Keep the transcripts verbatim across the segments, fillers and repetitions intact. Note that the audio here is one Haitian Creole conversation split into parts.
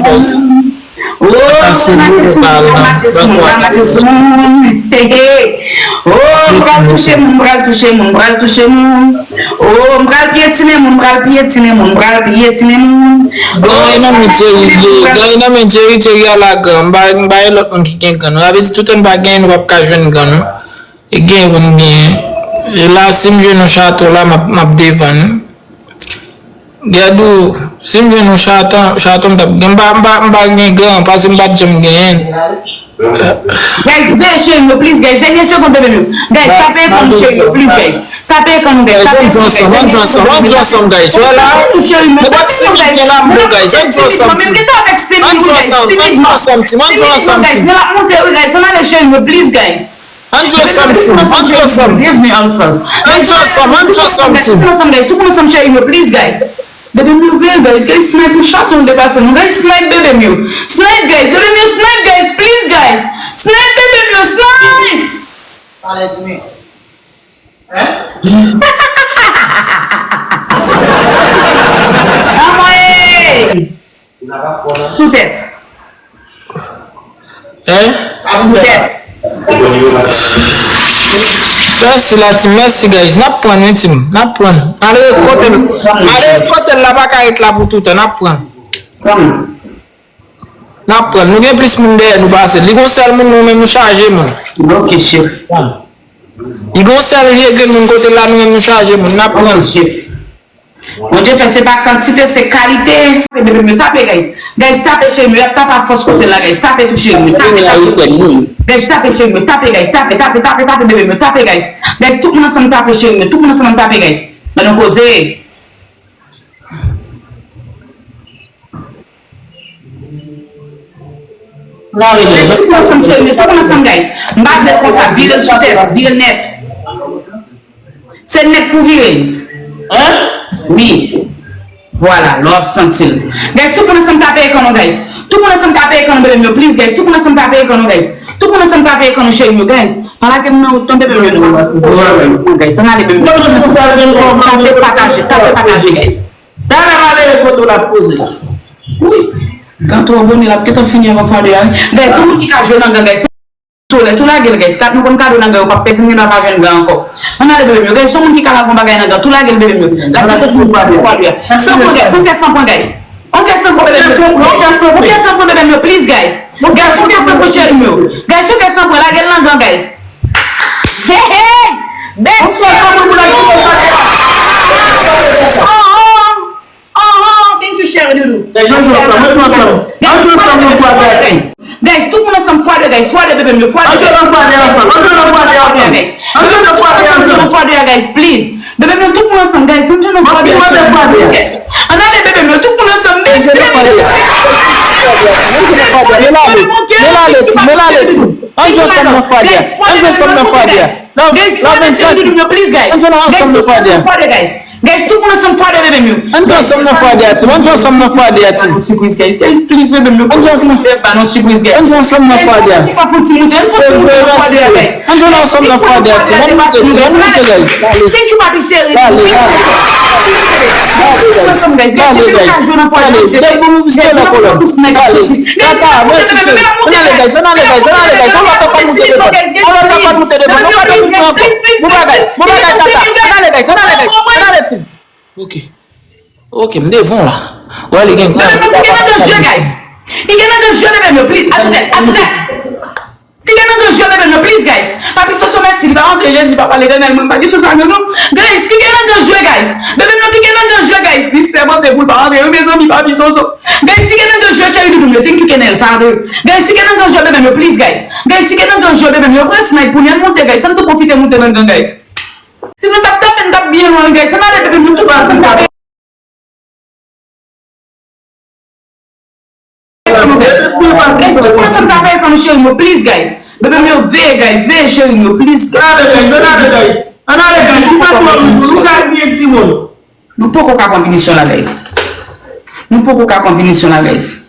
Guys. Oh, pral mache sou moun, pral mache sou moun, pral mache sou moun. Hey, hey. Oh, m pral touche moun, m pral touche moun, m pral touche moun. Oh, m pral pyetine moun, m pral pyetine moun, m pral pyetine moun. Gany nan men Jerry, gany nan men Jerry, Jerry alagan. M pa, m pa gen lòt moun ki gen gany. Sa vle di tout moun pa gen, nou p ap ka jwenn gany, non. E gen pou n genyen. E la, si m jwenn yon chaton la, m ap, m ap devan nou. Gad ou, si m jwenn yon chaton, chaton m t ap gen, m pa, m pa, m pa gen gany, paske m pa t janm genyen. Guys, veye cheri m yo, please, guys. Dènye segonn, bebe m yo. Guys, tape ekran nou, cheri m yo, please, guys. Tape ekran nou, guys. Tape ekran nou, guys. Ann jwe ansanm, ann jwe ansanm, guys. Wè la, nenpòt si nou gen lamour, guys. Ann jwe ansanm, team. Ann jwe ansanm, ann jwe ansanm, team. Ann jwe ansanm, team. Ann ale, cheri m yo, please, guys. Ann jwe ansanm, team. Ann jwe ansanm. Ann jwe ansanm, ann jwe ansanm, team. Tout moun ansanm, guys. Tout moun ansanm, cheri m yo, please, guys. Bebe m yo veye, guys. Guys, snipe yon chaton depase nou. Guys, snipe bebe m yo. Snipe, guys. Bebe m yo, snipe, guys. Please, guys. Snipe bebe m yo, snipe. Pale di men. Hein? Anmwey! Sou tèt. Hein? Sou tèt. Mèsi la, team. Mèsi, guys. N ap pran, wi, team. N ap pran. Ale kote l. Ale kote l la, pa ka ret la pou toutan. N ap pran. N ap pran. Nou gen plis moun dèyè nou pase l. Li gon sèl moun, nou menm nou chaje moun. Ok, chef. Li gon sèl vye grenn moun kote l la, nou menm nou chaje moun. N ap pran. Ok, chef. Bondye fè se pa kantite, se kalite. Bebe m yo tape, guys. Guys, tape cheri m yo. Y ap tape a fòs kote l la, guys. Tape tou cheri m yo. Tape, tape. Guys, tape cheri m yo. Tape, guys. Tape, tape, tape, tape, bebe m yo. Tape, guys. Guys, tout moun ansanm tape cheri m yo. Tout moun ansanm tape, guys. Ban nou koze. Guys, tout moun ansanm cheri m yo. Tout moun ansanm, guys. M pa vle l konsa. Vire l sou tèt. Vire l nèt. Se nèt pou vire l. Hein? Wi. Vwala, lè w ap santi l. Guys, tout moun ansanm tape ekran nou, guys. Tout moun ansanm tape ekran nou, bebe m yo, please, guys. Tout moun ansanm tape ekran nou, guys. Tout moun ansanm tape ekran nou, cheri m yo, guys. Pa lage m nan wout non, bebe m yo, non. Guys, ann ale, bebe m yo. Guys, tape pataje, tape pataje, guys. Gade malere kote w ap poze. Wi. Gad twò bone, l ap gentan fini anvan fwa de a, wi. Guys, yon moun ki ka jwe nan gad, guys. Tou lè, tou lage l, guys. Kat nou konn kado nan gad, yo p ap pèdi, m gendwa pa jwenn gad ankò. Ann ale, bebe m yo. Guys, yon moun ki ka lage yon bagay nan gad, tou lage l, bebe m yo. L ap gentan fini sis fwa de a. San pwen, guys. Yon kè san pwen, guys. Yon kè san pwen, bebe m yo. Yon kè san pwen, bebe m yo, please, guys. Guys, yon kè san pwen, cheri m yo. Guys, yon kè san pwen, lage l nan gad, guys. Hey, hey! Bitch! Oh, oh. Oh, oh, thank you, cheri doudou. Guys, ann jwe ansanm, ann jwe ansanm. Ann jwe ansanm nan fwa de a, guys. Guys, tout moun ansanm fwa de, guys. Fwa de, bebe m yo, fwa de. Ann jwe nan fwa de ansanm, ann jwe nan fwa de ansanm. Guys, ann jwe nan fwa de ansanm, ann jwe nan fwa de a, guys, please. Bebe m yo, tout moun ansanm, guys. Ann jwe nan fwa de ansanm, guys. Ann ale, bebe m yo, tout moun ansanm, guys. Ann jwe nan fwa de. Men l ale, men l ale, men l ale. Ann jwe ansanm nan fwa de a. Ann jwe ansanm nan fwa de a. Love, love and trust. Ann jwe ansanm nan fwa de a. Guys, tout moun ansanm fwa de, bebe m yo. Ann jwe ansanm nan fwa de a, team. Ann jwe ansanm nan fwa de a, team. Sipriz, guys. Guys, please, bebe m yo. Ann jwe ansanm. Ann jwe ansanm nan fwa de a. Ann jwe ansanm nan fwa de a, team. Ann moute, ann moute, guys. Thank you, papi cheri. Dale, dale. Dale, guys. Dale, guys. Dale, guys. Dale, guys. Tata, mèsi, cheri. Ann ale, guys. Ann ale, guys. Ann ale, guys. Yon lòt tan k ap moute devan. Yon lòt tan k ap moute devan. Nou pa dwe moute ankò. Bon bagay. Bon bagay, tata. Ann ale, guys. Ann ale, guys. Ann ale, team. Ok. Ok, m devan w la. Wè, li gen gwo. Bebe m yo, ki gen nan ganje, guys? Ki gen nan ganje, bebe m yo, please. Atoutèt, atoutèt. Ki gen nan ganje, bebe m yo, please, guys. Papi Soso, mèsi. Li pa rantre jedi, papa Letènèl, mwen pa gen chans avè w non. Guys, ki gen nan ganje, guys? Bebe m yo, ki gen nan ganje, guys? Li sèmante pou l pa rantre wi, mezanmi, papi Soso. Guys, si gen nan ganje, cheri doudou m yo, thank you, Kenel, sa rantre wi. Guys, si gen nan ganje, bebe m yo, please, guys. Guys, si gen nan ganje, bebe m yo, pran snipe pou nou, ann moute, guys. Ann tou pwofite moute nan gang, guys. Si nou t ap tape, n t ap byen lwen, guys. Ann ale, bebe m yo, tout ansanm tape. Guys, tout moun ansanm tape ekran nou, cheri m yo, please, guys. Bebe m yo, veye, guys, veye, cheri m yo, please, guys. Ann ale, guys, ann ale, guys. Si pa twò moun, nou ka kriye timoun. Nou poko ka pran pinisyon la, guys. Nou poko ka pran pinisyon la, guys.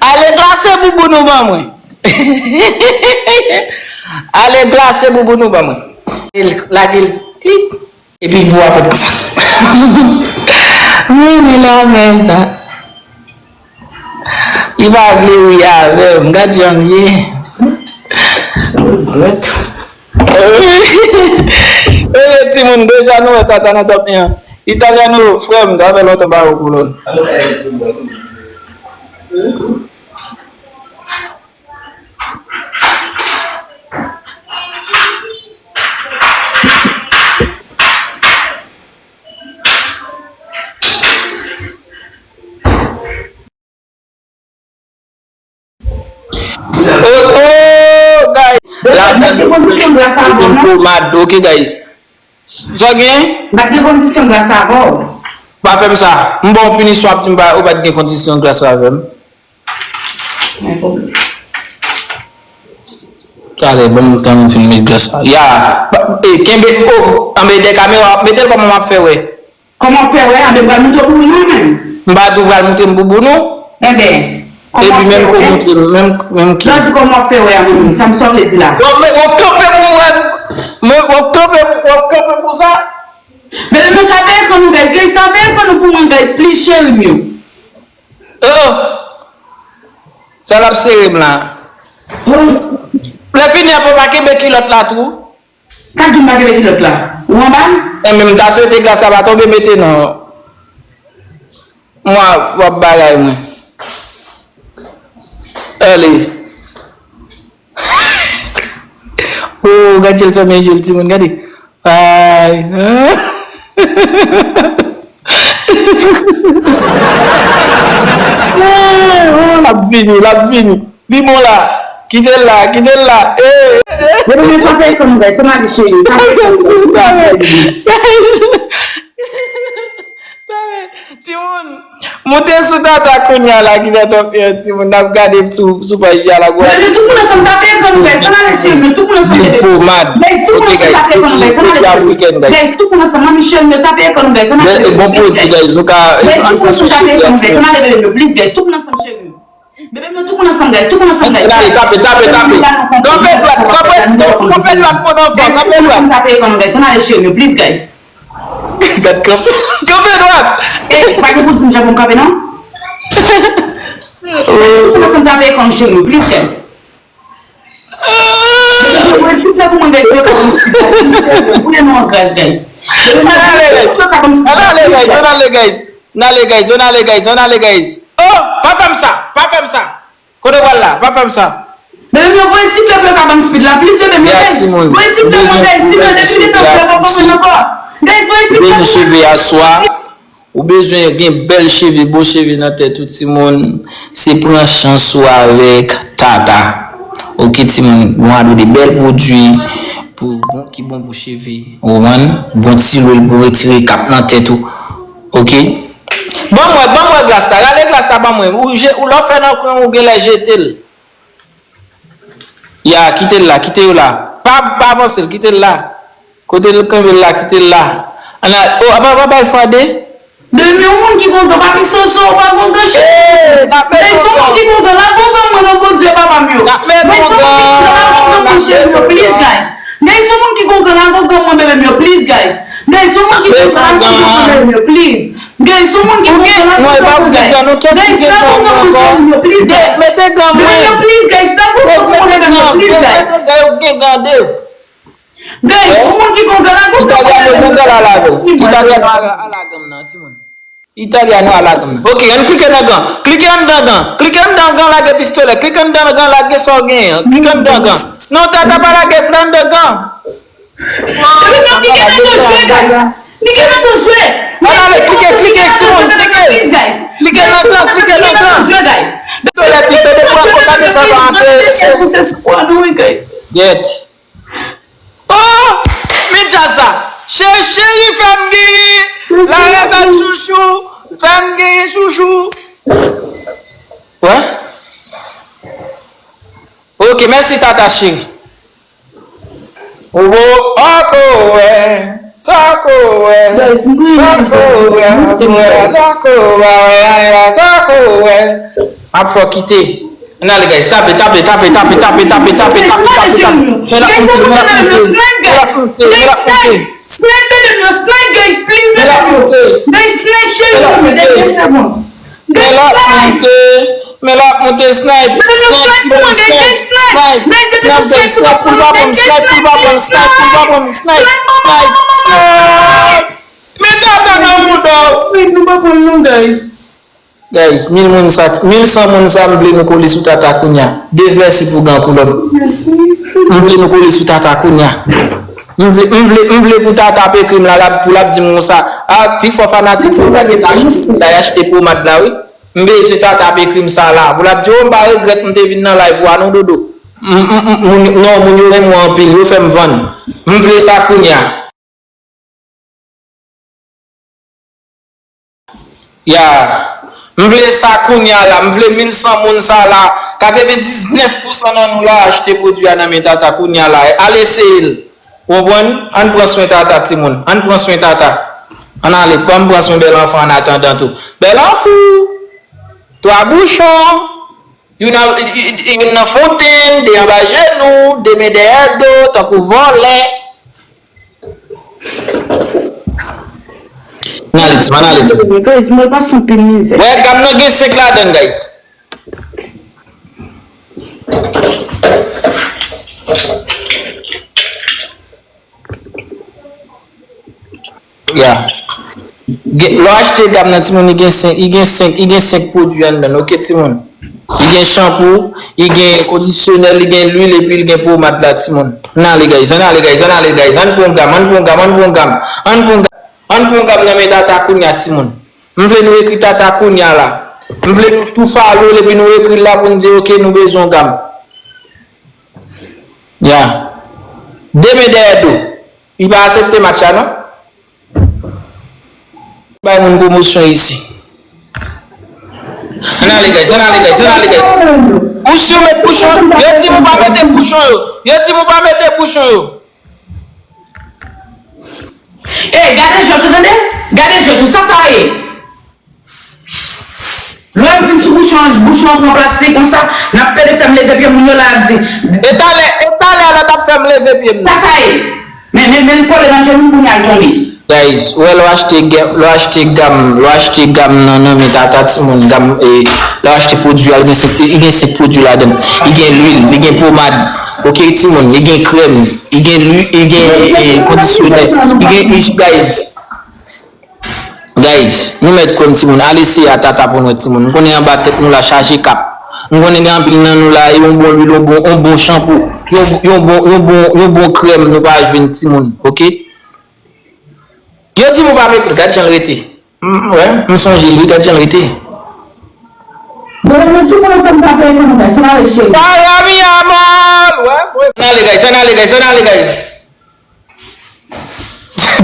Ale glase bouboun ou ban mwen. Ale glase bouboun ou ban mwen. Lage l, lage l, klik. Epi pou w ap fè konsa. Wi, wi, la fè sa. Li pa vle ri avè m. Gad jan l ye. Oke, timoun, deja nou wè Tata nan top un an. Italiano, frè m, sa fè lontan m pa wè w kolòn. Oh, oh, guys. Ladan nou se pomad, ok, guys. Sa w gen? M pa t gen kondisyon gras avè w. Pa fè m sa. M ba w pinisyon, ap di m pa, ou pa t gen kondisyon gras avè m. Talè, ban m tan m fin met glas la. Ya, pa- e, kenbe, o, anben dèyè kamera, mete l kòman m ap fè wè. Kòman w fè wè? Anben m pral montre w pou nou menm. M pa di w pral montre m bouboun ou. Enben, kòman w fè wè? Epi menm kou montre m, menm, menm ki. Lè w di kòman w fè wè a, menm, sa m sa w vle di la? Bon, men, w kanpe pou wè. Men, w kanpe, w kanpe pou sa. Men, men, tape ekran nou, guys. Guys, tape ekran nou pou mwen, guys. Please, cheri m yo. Oh, oh. Sa l ap sere m la. Lè fini ap pa kenbe kilòt la tou. Sa k di m pa kenbe kilòt la? Ou anba m? Enben, m ta swete glas la pa tonbe mete non. Mwen w ap bagay mwen. Ale. Oh, gad je l fèmen je l timoun, gade. Ay. Oh, l ap vini, l ap vini. Li bon la. Kite l la, kite l la. Eh, eh, eh. Depi men pa peye kòm gay, se mari cheri. Pa peye kòm gay. Timoun, moute sou Tata kounye a la ki nan top un, timoun, n ap gade sou, sou paj li a la. Mwen, nou tout moun ansanm tape ekran nou, guys, ann ale cheri m yo, tout moun ansanm, bebe. Guys, tout moun ansanm tape ekran nou, guys, ann ale cheri m yo. Guys, tout moun ansanm, manmi cheri m yo, tape ekran nou, guys, ann ale cheri m yo, please, guys. Guys, tout moun ansanm tape ekran nou, guys, ann ale bebe m yo, please, guys, tout moun ansanm cheri m yo. Bebe m yo, tout moun ansanm, guys, tout moun ansanm, guys. Ann ale, tape, tape, tape. Kanpe dwat, kanpe, kanpe dwat, mon enfant, kanpe dwat. Tape ekran nou, guys, ann ale cheri m yo, please, guys. Gad kanpe. Kanpe dwat. Eh, pa gen pou di m jan pou m kanpe non. Tout moun ansanm tape ekran cheri m yo, please, guys. Mwen ti frè pou mwen, guys, yo ka ban m sipò. Bouye nou an gras, guys. Ann ale, guys. Ann ale, guys. Ann ale, guys. Ann ale, guys. Ann ale, guys. Ann ale, guys. Oh, pa fè m sa. Pa fè m sa. Kote w pral la? Pa fè m sa. Bebe m yo, voye ti flè pou yo ka ban m speed la. Please, bebe m yo, guys. Voye ti flè pou mwen, guys. Si mwen depi detan flè pa ban mwen ankò. Guys, voye ti flè pou mwen. Ou bezwen cheve aswa. Ou bezwen gen bèl cheve, bon cheve nan tèt ou, timoun. Se pran chans ou avèk Tata. Ok, timoun, gon ado de bèl pwodui pou bon, ki bon pou cheve. Ou konprann? Bon ti lwil pou retire kap nan tèt ou. Ok? Ban m wè, ban m wè glas la. Rale glas la ban mwen. Ou je, ou lè w fè nan kwen ou genlè jete l. Ya, kite l la, kite yo la. Pa, pa avanse l, kite l la. Kote l kenbe l la, kite l la. Ann al, oh, apa, apa bay fade? Bebe m, yon moun ki gon gan, papi Soso, ou pa gon gan cheri. Hey, n ap mete yon gan. Yon moun ki gon gan, la gon gan mwen non, Bondye papa m yo. N ap mete yon gan, n ap mete yon gan. Please, guys. Guys, yon moun ki gon gran lago gran mwen, bebe m yo, please, guys. Guys, yon moun ki gon gran lago gran mwen, bebe m yo, please. Guys, yon moun ki gon gran lago gran mwen, guys. Guys, lago gran mwen, cheri m yo, please, guys. Bebe m yo, please, guys. Lago gran mwen, bebe m yo, please, guys. Guys, yon moun ki gon gran lago gran mwen, bebe m yo, please. Italiano, ala, ala, granm nan, timoun. Italiano a la gan. Ok, ann klike nan gan. Klike anndan gan. Klike anndan gan, lage pistolè. Klike anndan gan, lage sa w genyen. Klike anndan gan. Non, Tata pa lage flè anndan gan. Ann ale, klike, klike, timoun, klike. Klike nan gan, klike nan gan. Pistolè pito de pran kontak sa pa antre. Gyèt. Oh! Men djaz la. Cheri, cheri, fè m geri. La rebèl chouchou. Fè m geri chouchou. Wè? Ok, mèsi Tata cheri. Obo, oko wè. Sa ko wè. Sa ko wè, oko wè, sa ko wè, sa ko wè. M ap fè w kite. Ann ale, guys. Tape, tape, tape. Men l ap monte, men l ap monte, men l ap monte. Snipe, medam yo, snipe, guys, please, medam yo. Guys, snipe, cheri, men l ap monte, men l ap monte, snipe, snipe, timoun, snipe, snipe, snipe, guys, snipe, poul pa pran m, snipe, poul pa pran m, snipe, poul pa pran m, snipe, snipe, snipe. Men Tata nan mouda w. Snipe, nou pa pran l non, guys. Guys, mil moun sa, mil san moun sa, m vle nou kole sou Tata kounya. De vèsi pou gan koulòb. M vle nou kole sou Tata kounya. M vle, m vle, m vle pou Tata ap ekri m la, l ap, pou l ap di m konsa. A, pi fò fanatik sa ki te achte pomad la, wi. M bezwen Tata ap ekri m sa la. Pou l ap di, o, m pa regrèt m te vin nan live ou a non, Dodo. M, m, m, moun, non, moun yo renmen w anpil, yo fè m vann. M vle sa kounya. Ya. M vle sa kounya la, m vle mil san moun sa la. Katrevendiznèf pousan nan nou la achte pwodui a nan men Tata kounya la. Al eseye l. Ou konprann? Ann pran swen Tata, timoun. Ann pran swen Tata. Ann ale, ann pran swen bèl anfan an atandan tou. Bèl anfou! Twa bouchon! Youn nan, youn nan fontenn, de anba jenou, de men dèyè do, tankou vòlè. Ann ale, timoun, ann ale, timoun. Guys, mwen pase anpil mizè. Wè, gam nan gen senk ladann, guys. Ya. Gen, lè w achte gam nan, timoun, li gen senk, li gen senk, li gen senk pwodui anndan l, oke, timoun? Li gen chanpou, li gen kondisyonè, li gen lwil, epi li gen pomad la, timoun. Ann ale, guys, ann ale, guys, ann ale, guys, ann pran gam, ann pran gam, ann pran gam, ann pran gam, ann pran gam nan men Tata kounya, timoun. M vle nou ekri Tata kounya la. M vle nou tou follow l epi nou ekri l la pou n di, oke, nou bezwen yon gam. Ya. De men dèyè do. Li pa aksepte match la, non? Bay moun pwomosyon isi. Ann ale, guys, ann ale, guys, ann ale, guys. Ou si w met bouchon, yo di m ou pa mete bouchon yo. Yo di m ou pa mete bouchon yo. Ey, gade jwèt ou, tande? Gade jwèt ou, sa sa ye? Lè m vin sou bouchon an, bouchon an pran plastik konsa, n ap pede fè m leve pye moun yo la ap di. E talè, e talè lè w t ap fè m leve pye m nan. Sa sa ye? Men, men, men l kole nan jenou m kounye a l tonbe. Guys, ou wè lè w achte gam, lè w achte gam, lè w achte gam nan, nan men Tata timoun, gam, e, lè w achte pwodui a, li gen senk, li gen senk pwodui ladan l. Li gen lwil, li gen pomad, oke timoun, li gen krèm, li gen lwi, li gen, e, kondisyonè, li gen, e, guys. Guys, nou mèt kwè m timoun, al eseye a Tata pou nou wè timoun. M konnen anba tèt nou la chaje kap. M konnen gen anpil nan nou la, yon bon lwil, yon bon, yon bon chanpou, yon, yon bon, yon bon, yon bon krèm nou pa jwenn timoun, oke? Yo di m ou pa mete, gad jan l rete. M, m, wè, m sonje l wi, gad jan l rete. Bon, nou tout moun ansanm tape ekran nou, guys. Ann ale, cheri. Para mi amor! Wè, wè. Ann ale, guys, ann ale, guys, ann ale, guys.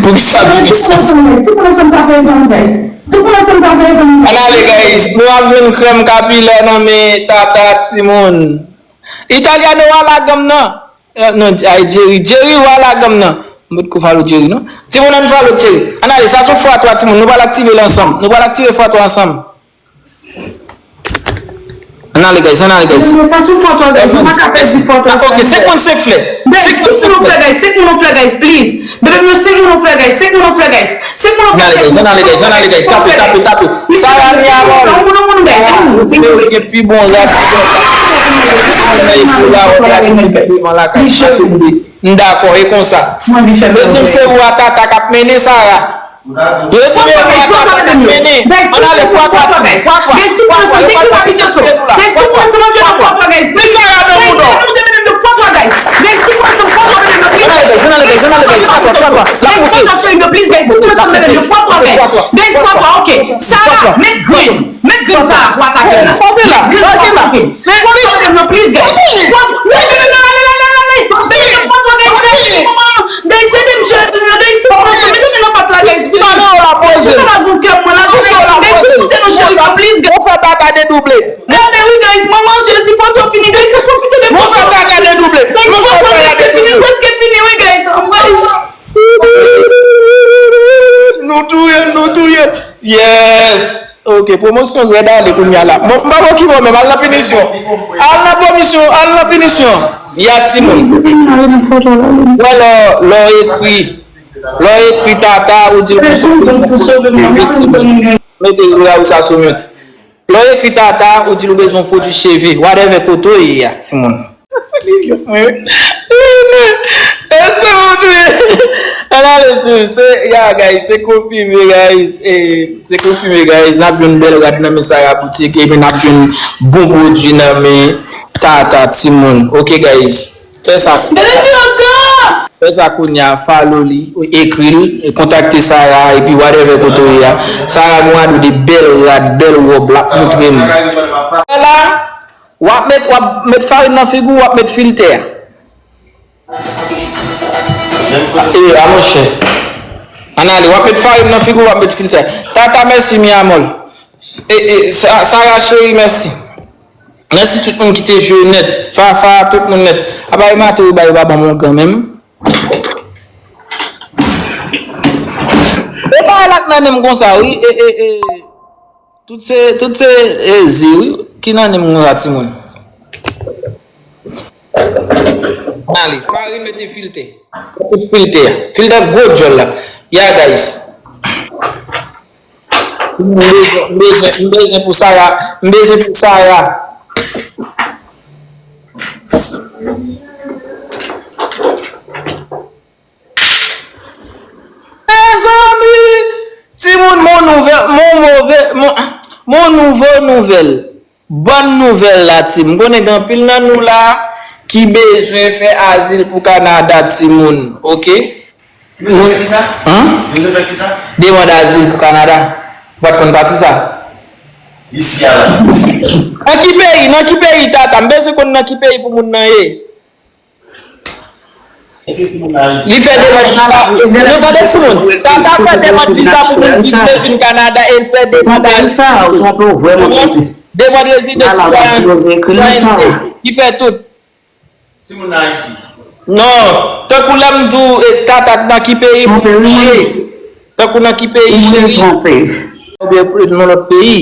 Poukisa Tout moun ansanm tape ekran nou, guys. Tout moun ansanm tape ekran nou, guys. Ann ale, guys. Nou ap jwenn krèm kapilè nan men Tata timoun. Italiano a la gam nan. Eh, non, ay, Jerry. Jerry, wa la gam nan. M potko follow Jerry, non. Timoun, ann follow Jerry. Ann ale, sa se yon fwa twa, timoun. Nou pral aktive l ansanm. Nou pral aktive fwa twa ansanm. Ann ale, guys, ann ale, guys. Sa se yon fwa twa, guys. Nou pa ka pèdi fwa twa. Ah, ok, senk moun, senk flè. Guys, senk moun, senk flè, guys. Senk moun, senk flè, guys, please. Bebe m yo, senk moun, senk flè, guys. Senk moun, senk flè, guys. Senk moun, senk flè, guys. Ann ale, guys, ann ale, guys. Tape, tape, tape. Sarah Miramol. Yon moun, yon moun, guys. Yon moun. Yon moun, yon moun, guys. Yon moun. M dakò, e konsa. Yo di m se ou a Tata k ap mennen Sara. Yo di men fwa twa pa t ap mennen. Ann ale fwa twa, timoun. Fwa twa. Fwa twa. Yo pa t pase sou nou la. Fwa twa. Men Sara nan mouda w. Ann ale guys, ann ale guys, ann ale guys. Fwa twa, fwa twa. L ap monte. Fwa twa. Fwa twa. Met grenn sa pou atake la. Sa w te la, sa w te la. Men fò m sòti m nan plis, guys. Fò m, men, men, men, men, men, men, men, men, men, fò m sòti m nan plis, guys. Guys, ede m jere, guys, tout moun ansanm. Mete men nan pòt la, guys. Ti madan w la poze. Ti madan w la poze. Guys, tout moun te nan jere, plis, guys. Ou fè tata dedouble. Gade, wi, guys, manman, Jezi, fò tou fini, guys, sa pwofite de. Ou fè tata dedouble. Guys, fò tou prèske fini, prèske fini, wi, guys. Nou touye, nou touye. Yes. Ok, pwomosyon rèd ale kounye a la. Bon, m pa okipe w menm, al nan pinisyon. Al nan pwomisyon, al nan pinisyon. Ya timoun. Wè lè, lè w ekri, lè w ekri tata, ou di l pou sove mwen. Mete la ou sa sou mute. Lè w ekri tata, ou di l ou bezwen yon pwodui cheve. Whatever kote w ye a, timoun. Li jwenn mwen wi. E se ou tou ye. Ann ale, se, se, ya, guys, se konfime, guys. E, se konfime, guys. N ap jwenn bèl rad nan men Sara boutik, epi n ap jwenn bon pwodui nan men tata, timoun. Ok, guys. Fè sa. Fè sa kounye a, follow li, ekri l, kontakte Sara, epi whatever kote w ye a. Sara gen yon ado de bèl rad, bèl wòb, l ap montre m. Fè la, w ap met, w ap met farin nan figi w, w ap met filtè. E, a monchè. Ann ale, w ap met farin nan figi w, w ap met filtè. Tata, mèsi, mi amor. E, e, Sa-, Sara cheri, mèsi. Mèsi tout moun ki te jwe nèt. Fafa, tout moun nèt. Apa e mato yo ba yo pa ban m yon gran menm. E pa la k nan menm konsa, wi. E, e, e. Tout se, tout se, e, zi, wi. Ki nan menm konsa, timoun. Ale, farin mete filtè. Mete filtè. Filtè gwo djòl la. Ya, guys. M bezwen, m bezwen, m bezwen pou Sara. M bezwen pou Sara. Mezanmi! Timoun, mon nouvèl, mon move, mon, mon nouvo nouvèl. Bòn nouvèl la, team. M konnen gen anpil nan nou la ki bezwen fè azil pou Kanada, timoun. Ok? Bezwen fè kisa? Hein? Bezwen fè kisa? Demann azil pou Kanada. Ou pa t konn pati sa? Isi a la. Nan ki peyi? Nan ki peyi, tata? M bezwen konn nan ki peyi pou moun nan ye. Èske timoun nan li fè demann viza? Nou tande timoun. Tata fè demann viza pou moun ki vle vin Kanada e l fè demann. Demann rezidans sitwayènte. Li fè tout. Timoun nan Ayiti. Non. Tankou lè m di w, e, tata nan ki peyi pou moun nan ye. Tankou nan ki peyi, cheri. Oubyen pou nan lòt peyi.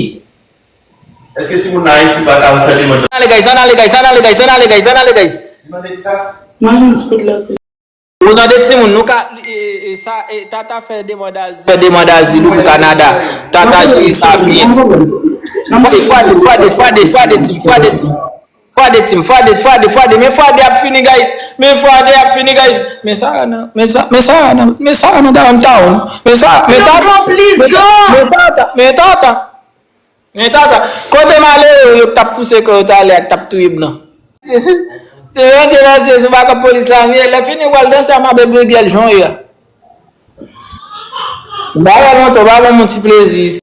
Èske si moun nan Ayiti pa ka al fè demann? Ann ale, guys, ann ale, guys, ann ale, guys, ann ale, guys, ann ale, guys. Li mande kisa? Ou tande timoun, nou ka, e, e, e, sa, e, tata fè demann azil, fè demann azil pou Kanada. Tata jere sa byen. Fwade, fwade, fwade, fwade, fwade, team, fwade, team. Fwade, team, fwade, fwade, fwade. Men fwade ap fini, guys. Men fwade ap fini, guys. Men Sara nan, men sa, men Sara nan, men Sara nan downtown. Men sa, men tata, men tata, men tata. Men tata, kote malere yo k t ap pouse kò yo t ale a k t ap touye m nan? Se yon dye nan syèl, se pa kòb polis la, lè fini w pral danse a mabe begyèl jan w ye a. M pa wè lontan, w pa ban m yon ti plezi.